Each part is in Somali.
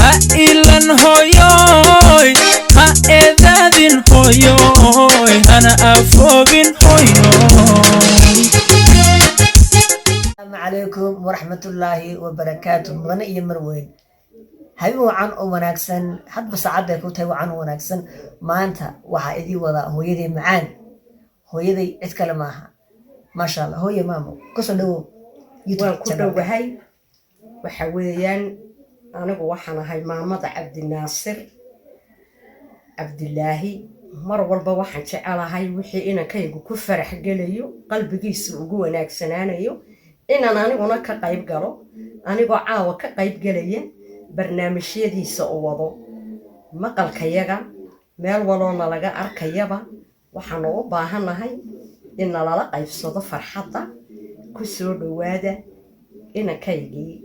Ha ilan hooyoy, ha eedaadin hooyoy, hana afoobin hooyoy. Asalaamu calaykum waraxmatullaahi wabarakaatu. Mudane iyo marweyn, habeen wacan oo wanaagsan, hadba saacadday ku tahay wacan oo wanaagsan. Maanta waxaa idii wadaa hooyaday macaan. Hooyaday cid kale maaha, maasha Allah. Hooye, maamo, kusoo dhawow YouTube Waan ku channel. dhowahay. Waxa weeyaan, anigu waxaan ahay maamada Cabdinaasir Cabdilaahi. Mar walba waxaan jecelahay wixii inankaygu ku farax gelayo, qalbigiisa ugu wanaagsanaanayo, inaan aniguna ka qayb galo. Anigoo caawa ka qayb gelaya barnaamijyadiisa u wado maqalkayaga meel waloona laga arkayaba, waxaanu u baahannahay in nalala qaybsado farxadda. Ku soo dhowaada inankaygii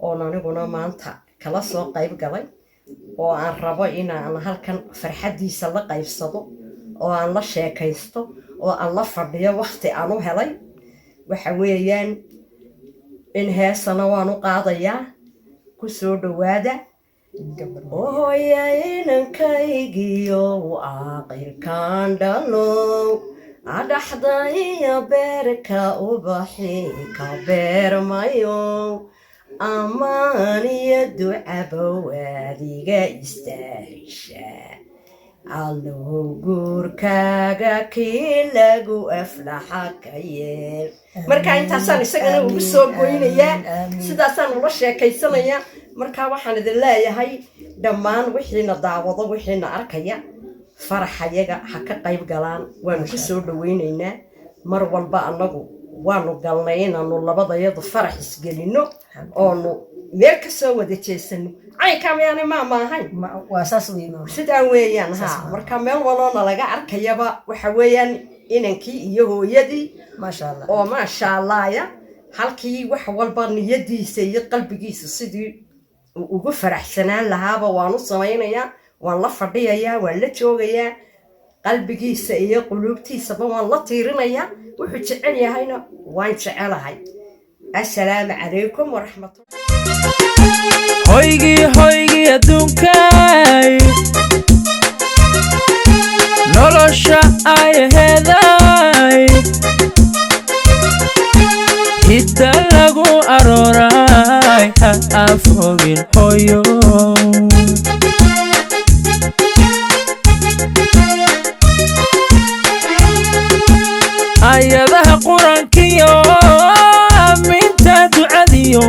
oon aniguna maanta kala soo qayb galay, oo aan rabo inaan halkan farxaddiisa la qaybsado, oo aan la sheekaysto, oo aan la fadhiyo wakhti aan u helay. Waxa weeyaan in heesana waan u qaadayaa. Ku soo dhowaada. Hooya, inankaygiyo aaqilkaan dhalow, adhaxda iyo beerka ubaxi ka beermayo, ammaan iyo ducabow adiga istaahisha. Allow guurkaaga kii lagu aflaxa ka yeel. Marka intaasaan isagana ugu soo goynayaa, sidaasaan ula sheekaysanayaa. Marka waxaan idin leeyahay dhammaan wixiina daawado, wixiina arkaya, faraxayaga ha ka qayb galaan. Waanu ku soo dhawaynaynaa mar walba. Annagu waanu galnay inaanu labadayadu farax isgelinno oonu meel ka soo wada jeesano. Caynkaa miyaanay maama ahayn? Waa saas wey, maama. Sidaa weeyaan ha. Marka meel waloona laga arkayaba waxa weeyaan inankii iyo hooyadii Maasha Allah. oo maasha Allahya, halkii wax walba niyadiisa iyo qalbigiisa sidii uu ugu faraxsanaan lahaaba waan u samaynayaa, waan la fadhiyayaa, waan la joogayaa, qalbigiisa iyo quluubtiisaba waan la tiirinayaa. Wuxuu jecel yahayna waan jecelahay. Assalaamu calaykum waraxmatullah. Hoygii, hoygii adduunkay, nolosha ay aheeday, hidda lagu arooray, ha afoogin hooyo. Ayadaha Qur-aankiyo aaminta ducadiyo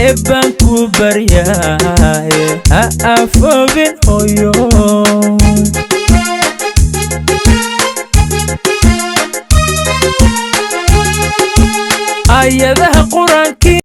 eebbaan ku baryaaye, ha afoogin hooyo. Ayadaha Qur-aankiyo.